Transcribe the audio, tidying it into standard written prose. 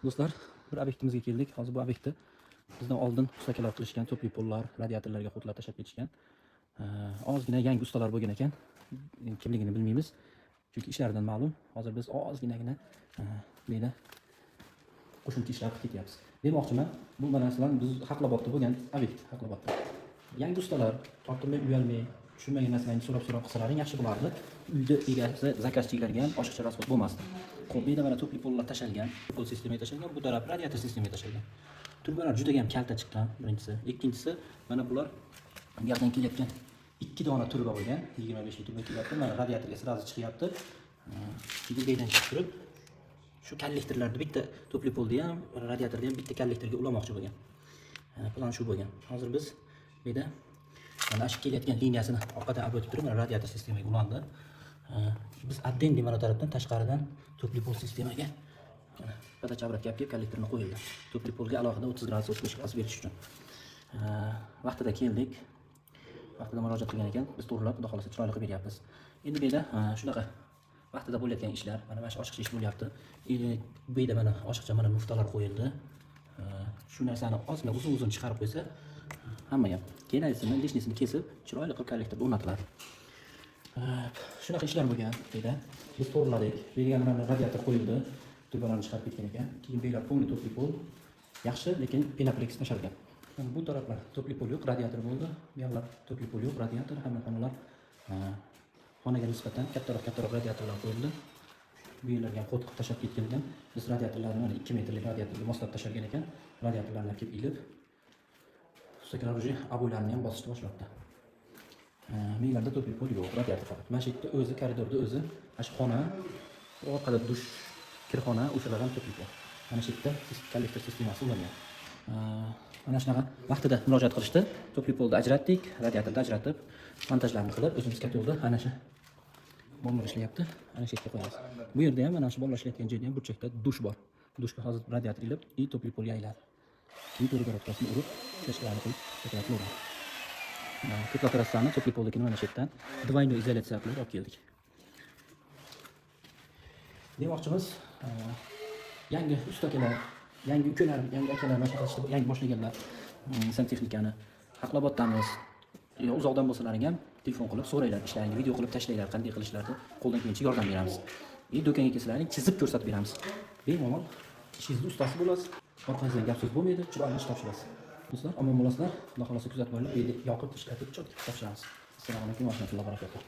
Do'stlar, bir obyektimizga keldik. Hozir bu obyektni bizdan oldin ustakalar qilishgan, тёплый pollar, radiatorlarga ход lar tashlab ketishgan. Ozgina yangi ustalar bo'lgan ekan. Kimligini bilmaymiz. Chunki ishlaridan ma'lum. Hozir biz ozginagina bu yerda qo'shimcha ishlar qilib ketyapmiz. Demoqchiman, bu mana, masalan, biz Haqlobodda bo'lgan obyekt, Haqlobodda. Yangi ustalar tortinmay, uyalmay, tushunmagan narsalarni so'rab-so'rab qilsalaring yaxshi bo'lardi. Uyda egasi заказчик larga ham oshiqcha расход bo'lmasdi. Xo'p, bu yerda mana тёплый pollar tashalgan, pol sistemaga tashalgan, bu taraf radiator sistemaga tashalgan. Trubalar juda ham kalta chiqqan, birinchisi. Ikkinchisi, mana bular bu yoqdan kelayotgan ikki dona truba bo'lgan, 25 lik truba kelyapti. Mana radiatorga сразу chiqyapti. Keyin bu yerdan chiqib turib, shu kollektorlarni bitta тёплый polni ham, radiatorni ham bitta kollektorga ulamoqchi bo'lgan. Plan shu bo'lgan. Hozir biz bu yerda mana shu kelayotgan liniyasini orqadan olib o'tib turib, mana radiator sistemaga ulandi. Biz отдельный mana tarafdan, tashqaridan тёплый pol sistemaga mana подача обратка olib kelib, kollektorni qo'yildi. Тёплый polga alohida 30 gradus, 35 gradus berish uchun. Vaqtida keldik. Vaqtida murojaat qilgan ekan. Biz to'g'rilab, xudo xohlasa, chiroyli qilib beryapmiz. Endi bu yerda shunaqa vaqtida bo'layotgan ishlar, mana shu oshiqcha ish bo'lyapti. Bu yerda mana oshiqcha mana muftalar qo'yildi. Shu narsani ozgina uzun-uzun chiqarib qo'ysa, hamma gap. Keyin лишний sini kesib, chiroyli qilib kollektorda o'rnatiladi. Shunaqa ishlar bo'lgan bu yerda. Biz to'g'riladik. Bu yerga mana radiator qo'yildi. Trubalarni chiqarib ketgan ekan. Keyin bu yerlar полный тёплый pol. Yaxshi, lekin пеноплексlashargan. Mana bu taraflar тёплый pol yo'q, radiator bo'ldi. Bu yoqlar тёплый pol yo'q, radiator, hamma xonalar xonaga nisbatan kattaroq kattaroq radiatorlar qo'yildi. Bu yerlarga ham ход qilib tashlab ketgan ekan. Biz radiatorlarni mana 2 metrlik radiatorga moslab tashalgan ekan. Radiatorlarni olib kelib ilib, ustakalar уже обой larni ham bosishni boshlabdi. Bu yerlarda тёплый pol yo'q, radiator faqat. Mana shu yerda o'zi, koridorda o'zi, mana shu xona, orqada dush, kirxona, o'shalar ham тёплый pol. Mana shu yerda kollektor sistemasi ulangan. Mana shunaqa vaqtida murojaat qilishdi. Тёплый polni ajratdik, radiatorni ajratib, montajlarni qilib, o'zimiz котёл da ana shu bolalar ishlayapti. Ana shu yerga qo'yamiz. Bu yerda ham, mana shu bolalar ishlayotgan joyda ham burchakda dush bor. Dushga hozir radiator ilib, и тёплый polga aylanadi. Keyin перегородка sini urib, чашка larni qo'yib, shaklatni uradi. Теплотрасса ni тёплый polnikini mana shu yerdan двойной izolyatsiya qilib olib keldik. Demoqchimiz, yangi ustakalar, yangi ukalar, yangi akalar, mana shunaqa ishni yangi boshlaganlar, santexnikani Haqloboddamiz. Yo, uzoqdan bo'lsalaring ham telefon qilib so'ranglar, ishlaringni video qilib tashlanglar, qanday qilishlarni qo'ldan kelgancha yordam beramiz. И do'konga kelsalaring, chizib ko'rsatib beramiz. Bemalol ishingizni ustasi bo'lasiz. Orqangizdan gap so'z bo'lmaydi, chiroyli ish topshirasiz. Do'stlar, omon bo'lasizlar. Xudo xohlasa, kuzatib boringlar. Bu yerda yoqib, ishlatib, чётко topshiramiz. Assalomu alaykum va rahmatullohi va barakatuh.